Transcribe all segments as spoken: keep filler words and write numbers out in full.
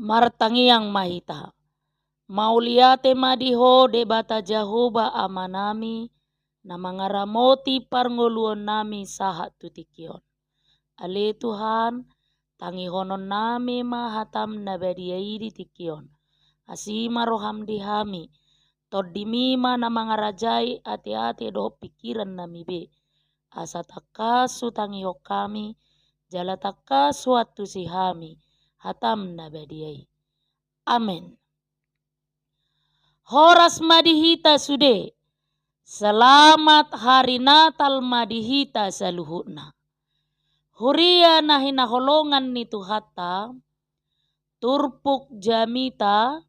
Martangiang ma hita. Mauliate ma di Ho Debata Jahowa Amanami, na mangaramoti parngoluonnami sahat tu tingki on. Ale Tuhan, tangihononnami ma hataM na badia i di tingki on. Asi ma rohaM di hami, TondiMi ma na mangarajai ateate dohot pingkirannami be. Asa tangkas hutangihon hami, jala tangkas huantusi hami hataM na badia i. Amen. Horas ma di hita sude. Selamat hari Natal ma di hita saluhutna. Huria na hinaholongan ni Tuhanta, turpuk jamita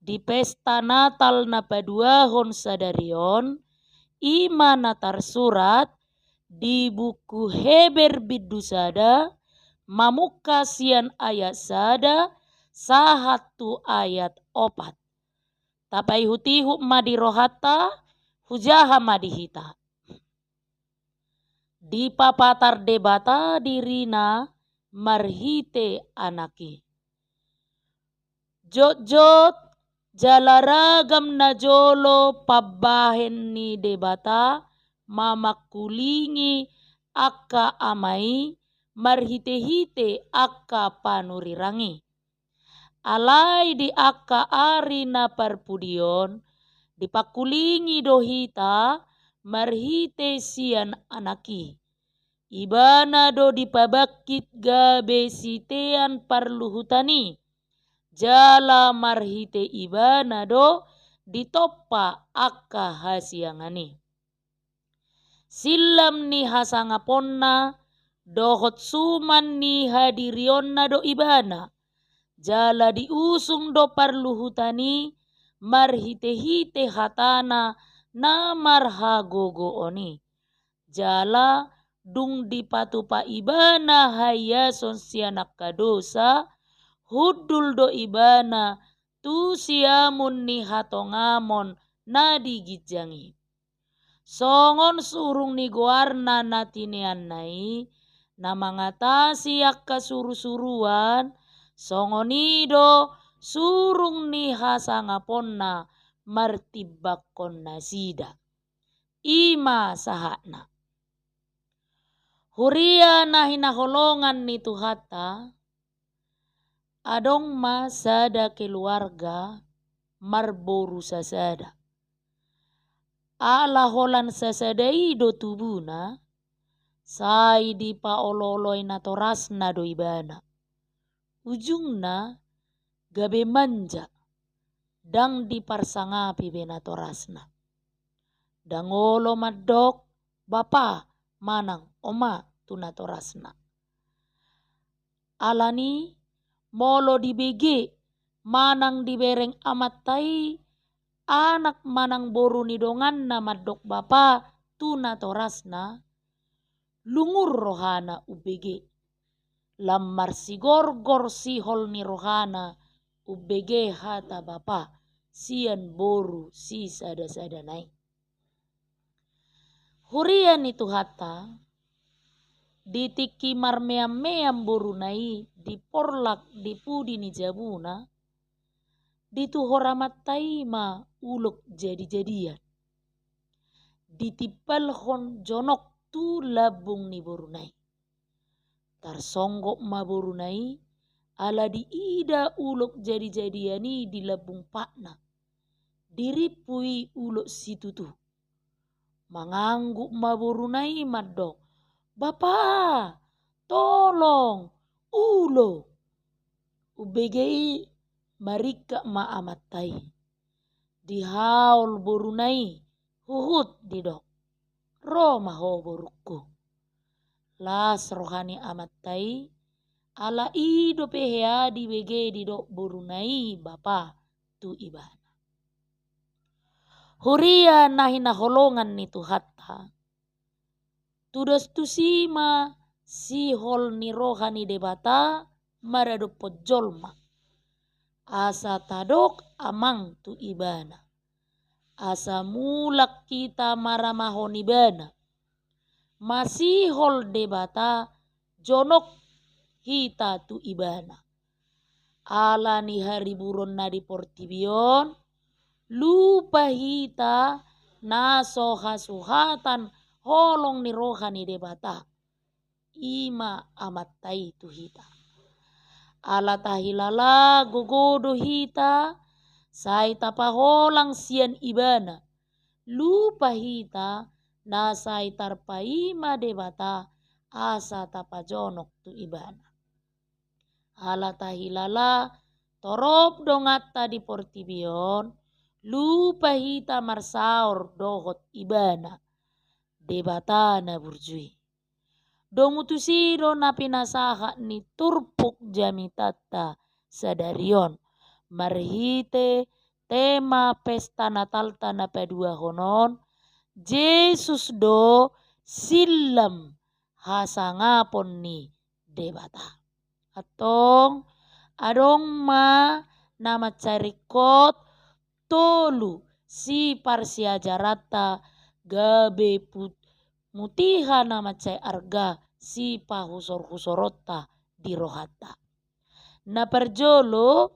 di pesta Natal na paduahon sadari on, i ma na tarsurat di buku Heber bindu sada, mamungka sian ayat sada sahat tu ayat opat. Tapaihutihut ma di rohanta, hujaha ma di hita. Dipapatar Debata diriNa marhite Anak i. Jotjot jala ragam najolo pambahen ni Debata mamangkulingi angka ama i marhitehite angka panurirang i. Alai di angka ari na parpudi on, dipangkulingi do hita marhite sian Anak i. Ibana do dipabangkit gabe sitean parluhutan i, jala marhite Ibana do ditompa angka hasiangan i. Sillam ni hasangaponna dohot suman ni hadirionna do Ibana, jala diusung do parluhutan i marhitehite hataNa na marhagogoon i. Jala dung dipatupa Ibana haiason sian angka dosa, hundul do Ibana tu siamun ni hatongamon na di ginjang i. Songon surung ni goarna na tineanna i, na mangatasi angka surusuruan, songon i do surung ni hasangaponna martimbangkon nasida. I ma sahatna. Huria na hinaholongan ni Tuhanta, adong ma sada keluarga marboru sasada. Ala holan sasada i do tubuna, sai dipaolooloi natorasna do ibana. Ujungna gabe manja, ndang diparsangapi be natorasna. Ndang olo mandok bapa manang oma tu natorasna. Alani molo dibege manang dibereng amanta i anak manang boru ni donganna mandok bapa tu natorasna, lungun rohana umbege. Lam marsigorgor sihol ni rohana umbege hata bapa sian boru sisadasadana i. Huria ni Tuhanta, di tingki marmeammeam boruna i di porlak di pudi ni jabuna, dituhor amanta i ma ulok jadijadian. Ditimpalhon jonok tu lambung ni boruna i. Tarsonggot ma boruna i, ala diida ulok jadijadian i di lambung patna. Dirimpu i ulok situtu. Mangangguk ma boruna i mandok, "Bapa, tolong, ulo!" Umbege i maringkat ma amanta i. Dihaol boruna i, huhut didok, "Ro ma ho borungku." Las roha ni amanta i, ala i dope hea dibege didok boruna i bapa tu ibana. Huria na hinaholongan ni Tuhanta, tudos tusi ma sihol ni roha ni Debata maradophon jolma. Asa tadok amang tu ibana. Asa mulak hita maramahon ibana. Masihol Debata jonok hita tu ibana. Ala ni hariburonna di portibi on, lupa hita na so hasuhatan holong ni roha ni Debata. I ma Amanta i tu hita. Ala tahilala gogo do hita, sai tapaholang sian Ibana. Lupa hita na sai tarpaima Debata asa tapajonok tu Ibana. Ala tahilala torop donganta di portibi on, lupa hita marsaor dohot Ibana, Debata na burju i. Domu tusi do na pinasahat ni turpuk jamitanta sadari on, marhite tema pesta Natalta na paduahon on, Jesus do sillam hasangapon ni Debata. Antong, adong ma na mansai ringkot tolu siparsiajaranta gabe put-, mutiha na mansai arga sipahusor-husoronta di rohanta. Na parjolo,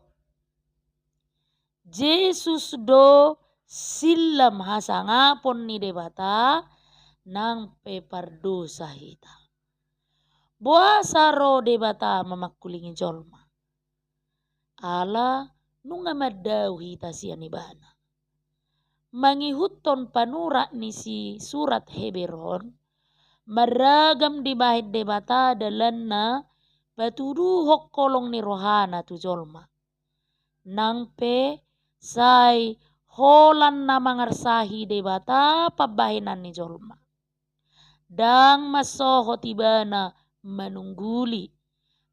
Jesus do sillam hasangapon ni Debata nang pe pardosa hita. Boasa ro Debata mamangkulingi jolma? Ala nunga mandao hita sian Ibana. Mangihuthon panurat ni si surat Heber on, marragam dibahen Debata dalanna patuduhon holong ni rohana tu jolma. Nang pe sai holan na mangarsahi Debata pambahenan ni jolma. Ndang mansohot Ibana manungguli,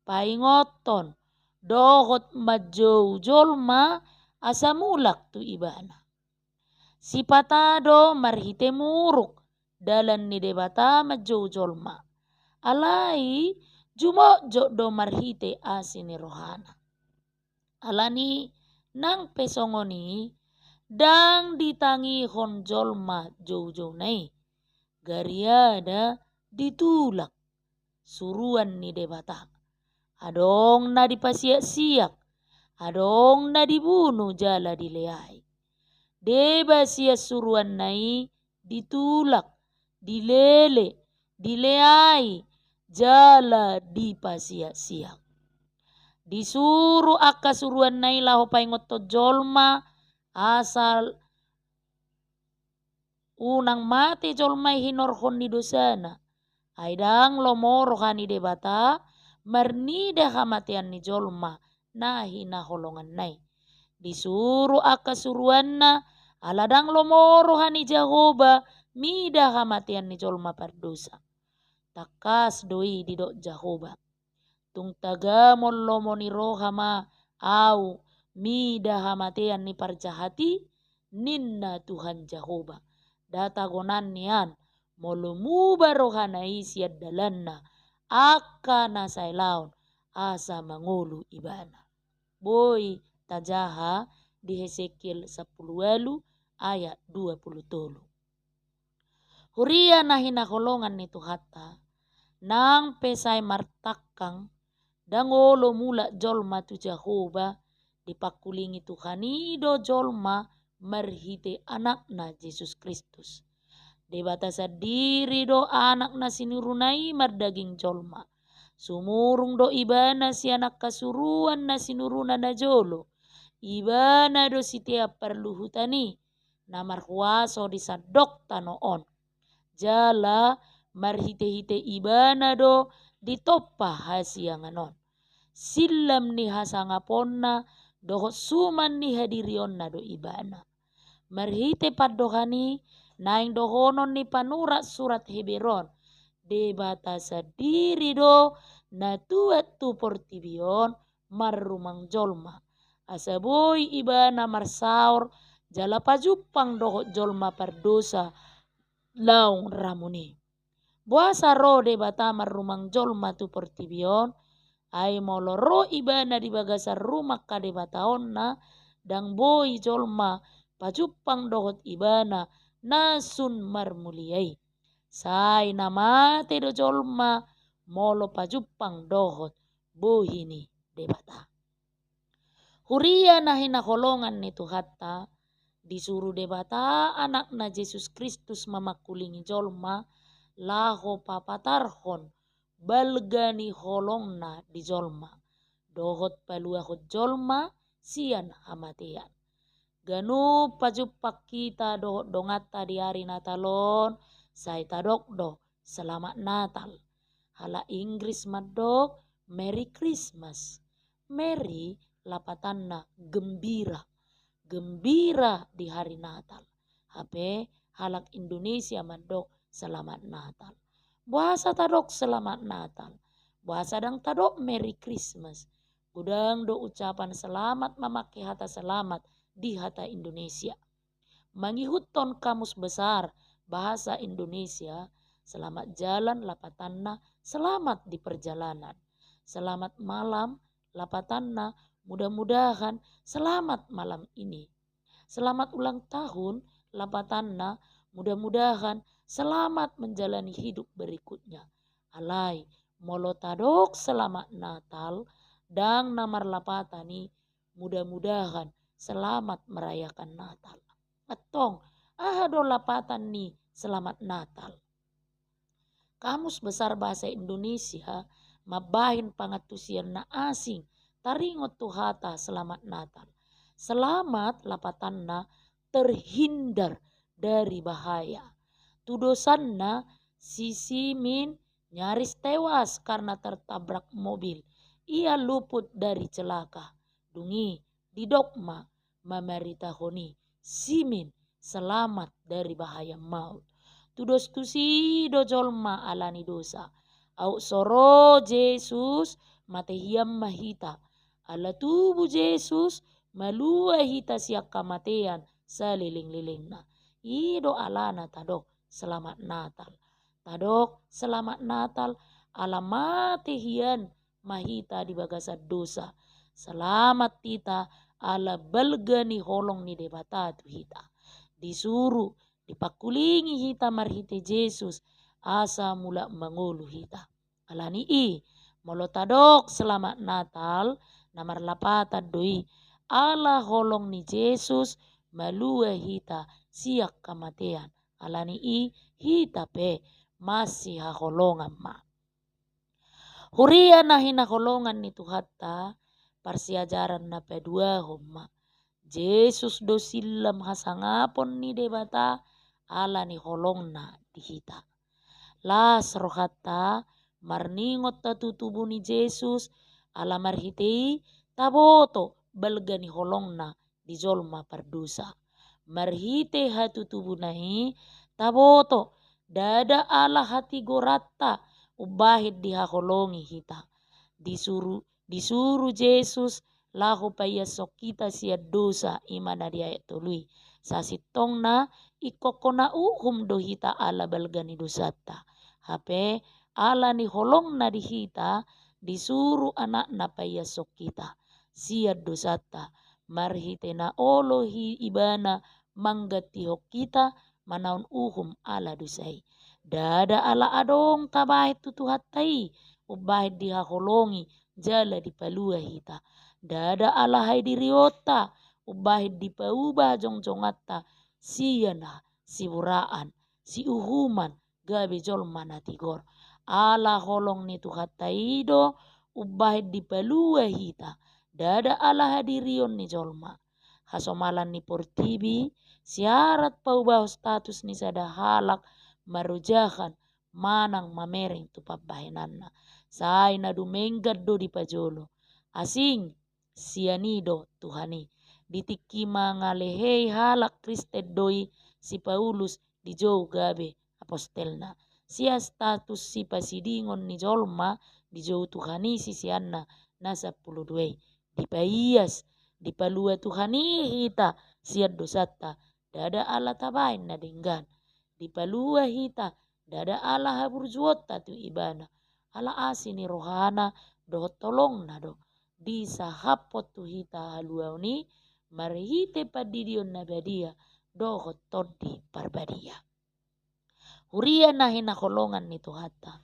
paingothon, dohot manjou jolma asa mulak tu Ibana. Sipata do marhite muruk dalan ni Debata manjou jolma. Alai jumotjot do marhite asi ni rohana. Alani nang pe songon i, ndang ditangihon jolma joujouna i. Gariada ditulak suruan ni Debata. Adong na dipasiaksiak, adong na dibunu jala dileai. Deba sian suruanna i ditulak, dilele, dileai, jala dipasiaksiak. Disuru angka suruanna i laho paingothon jolma, asa unang mate jolma i hinorhon ni dosana. Ai ndang lomo roha ni Debata marnida hamatean ni jolma na hinaholonganna i. Disuru angka suruanna, ala ndang lomo roha ni Jahowa mida hamatean ni jolma pardosa. Tangkas do i didok Jahowa. Tung tagamon lomo ni roha ma au mida hamatean ni parjahat i, ninna Tuhan Jahowa. Nda tagonan nian, molo muba rohana i sian dalanna, angka na sai laon asa mangolu ibana. Boi tajaha di Hesekiel sampulu ualu ayat dua pulu tolu. Huria na hinaholongan ni Tuhanta, nang pe sai martangkang, ndang olo mulak jolma tu Jahowa, dipangkulingi Tuhan i do jolma marhite Anakna Jesus Kristus. Debata sandiri do Anak na sinuruna i mardaging jolma. Sumurung do ibana sian angka suruan na sinuruna na jolo. Ibana do sitean parluhutan i, na marhuaso di sandok tano on. Jala marhitehite ibana do ditompa hasiangan on. Sillam ni hasangaponna dohot suman ni hadirionna do ibana. Marhite pandohan i naeng dohonon ni panurat surat Heber on, Debata sandiri do na tuat tu portibi on marrumang jolma. Asa boi ibana marsaor jala pajumpang dohot jolma pardosa laung ramun i. Boasa ro Debata marrumang jolma tu portibi on? Ai molo ro ibana di bagasan rumang hadebataonna, ndang boi jolma pajumpang dohot ibana na sun marmulia i. Sai na mate do jolma molo pajumpang dohot bohi ni Debata. Huria na hinaholongan ni Tuhanta, disuru Debata Anakna Jesus Kristus mamangkulingi jolma, laho papatarhon balga ni holongna di jolma, dohot paluahon jolma sian hamatean. Ganup pajumpang hita dohot donganta di ari Natal on, sai tadok do, Selamat Natal. Halak Inggris mandok, Merry Christmas. Merry lapatanna gembira. Gembira di hari Natal. Hape halak Indonesia mandok, Selamat Natal. Boasa tadok Selamat Natal? Boasa ndang tadok Merry Christmas? Godang do ucapan selamat mamake hata selamat di hata Indonesia. Mangihuthon Kamus Besar Bahasa Indonesia, selamat jalan lapatanna selamat di perjalanan. Selamat malam lapatanna mudah-mudahan selamat malam ini. Selamat ulang tahun lapatanna mudah-mudahan selamat menjalani hidup berikutnya. Alai, molo tadok Selamat Natal, ndang na marlapatan i mudah-mudahan selamat merayakan Natal. Antong, aha do lapatan ni Selamat Natal? Kamus Besar Bahasa Indonesia mambahen pangantusion na asing taringot tu hata Selamat Natal. Selamat lapatanna terhindar dari bahaya. Tudosanna, si Simin nyaris tewas karena tertabrak mobil. Ia luput dari celaka. Dung i, didok ma mamaritahon i, Simin selamat dari bahaya maut. Tudos tusi do jolma ala ni dosa. Aut so ro Jesus, mate hian ma hita. Ala tubu Jesus, malua hita sian hamatean saleleng-lelengna. I do alana tadok Selamat Natal. Tadok Selamat Natal, ala mate hian ma hita di bagasan dosa. Selamat hita ala balga ni holong ni Debata tu hita. Disuru, dipangkulingi hita marhite Jesus, asa mulak mangolu hita. Ala ni i, molo tadok Selamat Natal, na marlapatan do i, ala holong ni Jesus, malua hita sian hamatean. Ala ni i, hita pe masihaholongan ma. Huria na hinaholongan ni Tuhanta, parsiajaran na paduahon ma. Jesus do sillam hasangapon ni Debata ala ni holongna di hita. Las rohanta marningot hatutubu ni Jesus, ala marhite i taboto balga ni holongna di jolma pardosa. Marhite hatutubuna i taboto, ndada ala hatigoranta umbahen dihaholongi hita. Disuru, disuru Jesus laho paiashon hita sian dosa, i ma na di ayat tolu i. Sasintongna ingkon hona uhum do hita ala balga ni dosanta. Hape ala ni holongna di hita, disuru Anakna paiashon hita sian dosanta, marhite na olo hi Ibana manggantihon hita manaon uhum ala dosa i. Ndada ala adong tabahen tu Tuhanta i umbahen dihaholongi jala dipalua hita. Ndada ala hadirionta umbahen dipauba jongjonganta sian siburaan, siuhuman, gabe jolma na tigor. Ala holong ni Tuhanta i do umbahen dipalua hita, ndada ala hadirion ni jolma. Hasomalan ni portibi, syarat paubahon status ni sada halak marojahan manang mamereng tu pambahenanna. Sai na dumenggan do dipajolo. Asing, sian i do Tuhan i. Di tingki mangalehei halak Kristen do i si Paulus dijou gabe apostelna. Sian status sipasidingon ni jolma dijou Tuhan i siseanna na sampulu dua i. Dipaias, dipalua Tuhan i hita sian dosanta, ndada ala tabahen na denggan. Dipalua hita, ndada ala haburjuonta tu Ibana. Ala asi ni rohana dohot holongna do disahaphon tu hita haluaon i marhite pandidion na badia dohot Tondi Parbadia. Huria na hinaholongan ni Tuhanta,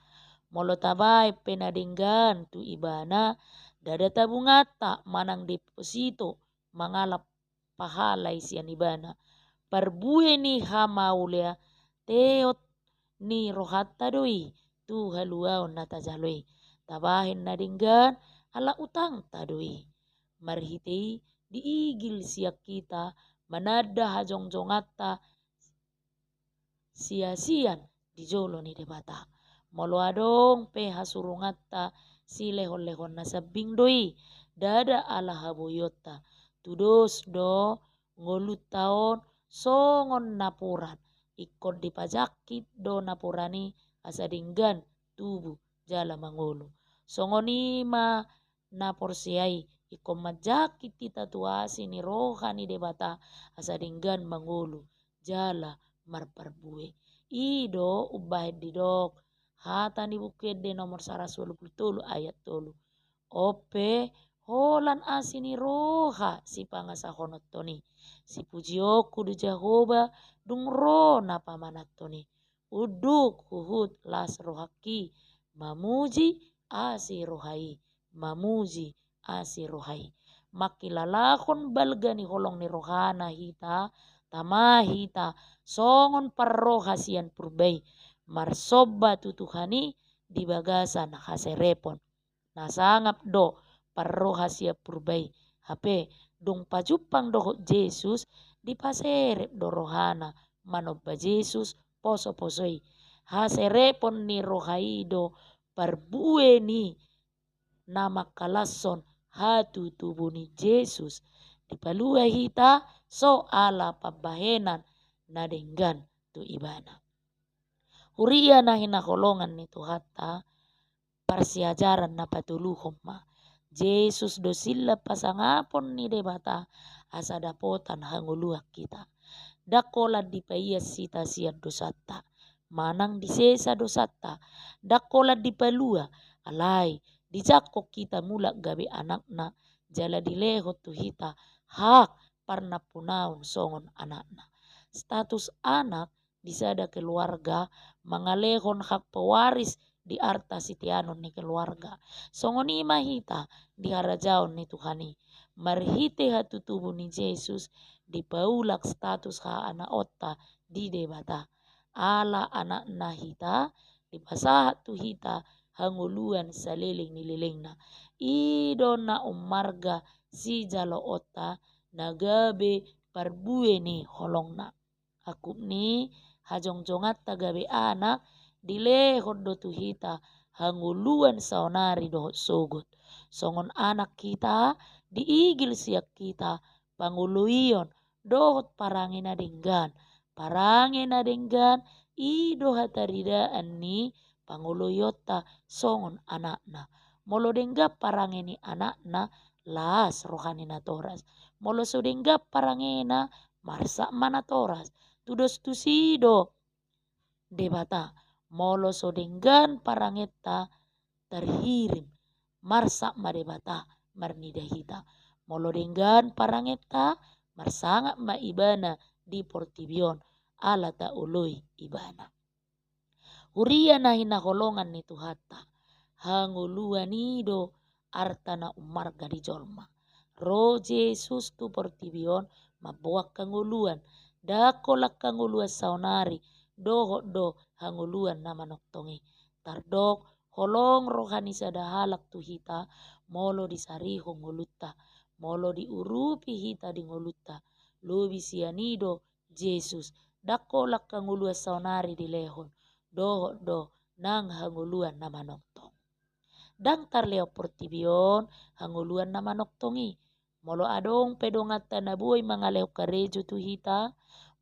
molo tabahen pe na denggan tu Ibana, Ndada tabunganta manang deposito mangalap pahala i sian ibana. Parbue ni hamauliateon ni rohanta do i tu haluaon na tajalo i. Tabahen na denggan ala utangta do i. Marhite i diigil sian hita mananda hajongjonganta siasian di jolo ni Debata. Molo adong pe hasurunganta silehonlehon na sambing do i, ndada ala haboionta. Tudos do ngolunta on songon napuran, ingkon dipajangkit do napuran i asa denggan tubu jala mangolu. Songon i ma na porsea i, ingkon manjangkit hita tu asi ni roha ni Debata asa denggan mangolu jala marparbue. I do umbahen didok hata ni Buku Ende nomor saratus ualu pulu tolu ayat tolu: On pe holan asi ni roha sipangasahononton i. Sipujionku do Jahowa dung ro na pamananhon i. Unduk huhut las rohangki mamuji asi roha i, mamuji asi roha i. Mangkilalahon balga ni holong ni rohana hita, tama hita songon parroha sian purba i, marsomba tu Tuhan i di bagasan haserepon. Na sangap do parroha sian purba i. Hape dung pajumpang dohot Jesus, dipaserep do rohana manomba Jesus posoposo i. Haserepon ni roha i do parbue ni na mangkalashon hatutubu ni Jesus. Dipalua hita so ala pambahenan na denggan tu Ibana. Huria na hinaholongan ni Tuhanta, parsiajaran na patoluhon ma. Jesus do silap hasangapon ni Debata asa dapotan hangoluan hita. Ndang holan dipaias hita sian dosanta manang disesa dosanta, ndang holan dipalua, alai dijangkon hita mulak gabe anakna, jala dilehon tu hita hak parnampunaon songon anakna. Status anak di sada keluarga mangalehon hak pewaris di arta siteanon ni keluarga. Songon i ma hita di harajaon ni Tuhan i. Marhite hatutubu ni Jesus dipaulak status haanakonta di Debata. Ala anakna hita, dipasahat tu hita hangoluan saleleng ni lelengna. I do na ummarga sijaloonta na gabe parbue ni holongna. Angkup ni hajongjonganta gabe anak, dilehon do tu hita hangoluan saonari dohot sogot. Songon anak hita, diigil sian hita pangoloion dohot parange na denggan. Parange na denggan i do hataridaan ni pangoloionta songon anakna. Molo denggan parange ni anakna, las roha ni natoras. Molo so denggan parangena, marsak ma natoras. Tudos tusi do Debata. Molo so denggan parangenta, tarhirim, marsak ma Debata marnida hita. Molo denggan parangenta, marsangap ma Ibana di portibi on, ala taoloi Ibana. Huria na hinaholongan ni Tuhanta, hangoluan i do arta na ummarga di jolma. Ro Jesus tu portibi on mamboan hangoluan, ndang holan hangoluan saonari, dohot do hangoluan na manongtong i. Tardok holong roha ni sada halak tu hita, molo disarihon ngolunta, molo diurupi hita di ngolunta. Lobi sian i do Jesus, ndang holan hangoluan saonari dilehon, dohot do nang hangoluan na manongtong. Ndang tarlehon portibi on hangoluan na manongtong i. Molo adong pe donganta na boi mangalehon karejo tu hita,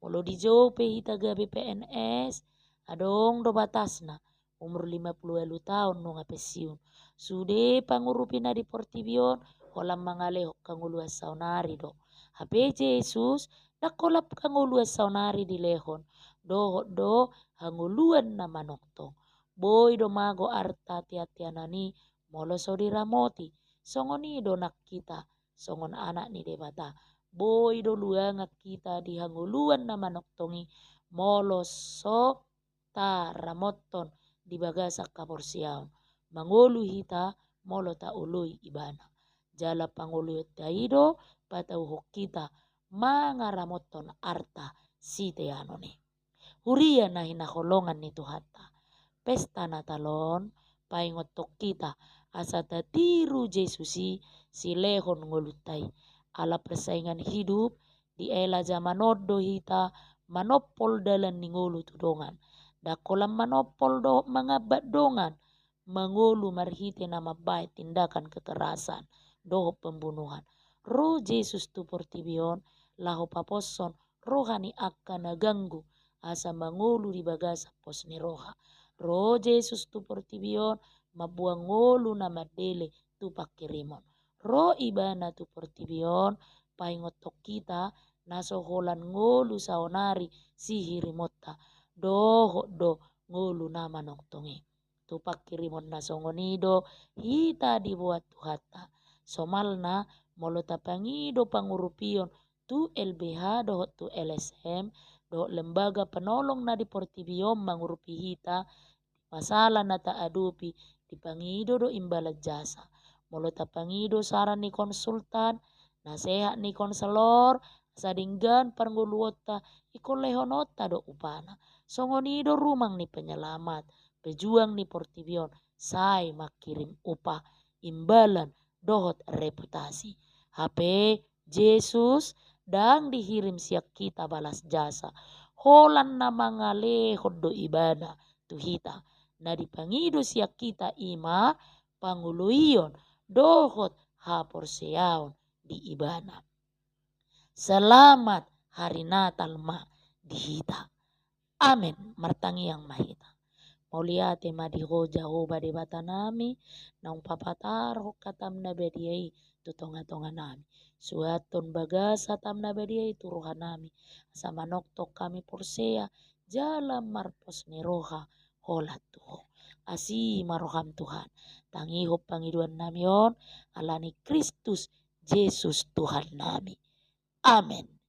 molo dijou pe hita gabe P N S, adong do batasna, umur lima pulu ualu taon nunga pensiun. Sude pangurupi na di portibi on holan mangalehon hangoluan saonari do. Hape Jesus, ndang holan hangoluan saonari dilehon, dohot do hangoluan na manongtong. Boi do mago arta teanteanan i molo so diramoti. Songon i do nang hita songon anak ni Debata. Boi do luangan hita di hangoluan na manongtong i molo so taramothon di bagasan haporseaon. Mangolu hita molo taoloi Ibana. Jala pangoluionta i do patauhon hita mangaramothon arta siteanon i. Huria na hinaholongan ni Tuhanta, pesta Natal on paingothon hita asa tatiru Jesus i silehon ngolunta i. Ala persaingan hidup, di ela jaman on do hita manompol dalan ni ngolu tu dongan. Ndang holan manompol dohot mangambat dongan mangolu marhite na mambahen tindakan kekerasan dohot pembunuhan. Ro Jesus tu portibi on laho paposhon roha ni angka na ganggu asa mangolu di bagasan pos ni roha. Ro Jesus tu portibi on mamboan ngolu na mandele tu panghirimon. Ro Ibana tu portibi on paingothon hita na so holan ngolu saonari sihirimonta, dohot do ngolu na manongtong i. Tu panghirimon na songon i do hita diboan Tuhanta. Somalna, molo tapangido pangurupion tu L B H dohot tu L S M dohot lembaga penolong na di portibi on mangurupi hita, masalah na taadopi, dipangido do imbalan jasa. Molo tapangido saran ni konsultan, nasehat ni konselor, asa denggan parngoluonta, ingkon lehononta do upana. Songon i do rumang ni penyelamat, pejuang ni portibi on, sai manghirim upah, imbalan dohot reputasi. Hape Jesus ndang dihirim sian hita balas jasa. Holan na mangalehon do Ibana tu hita. Na dipangido sian hita i ma pangoloion dohot haporseaon di Ibana. Selamat Hari Natal ma di hita. Amen. Martangiang ma hita. Mauliate ma di Ho Jahowa Debata nami, naung papatarhon hataM na badia i tu tonga-tonga nami. Suanhon bagas hataM na badia i tu roha nami, asa manongtong hami porsea jala marpos ni roha holan tu Ho. Asi ma rohaM Tuhan. Tangihon pangidoan nami on, ala ni Kristus Jesus Tuhan nami. Amen.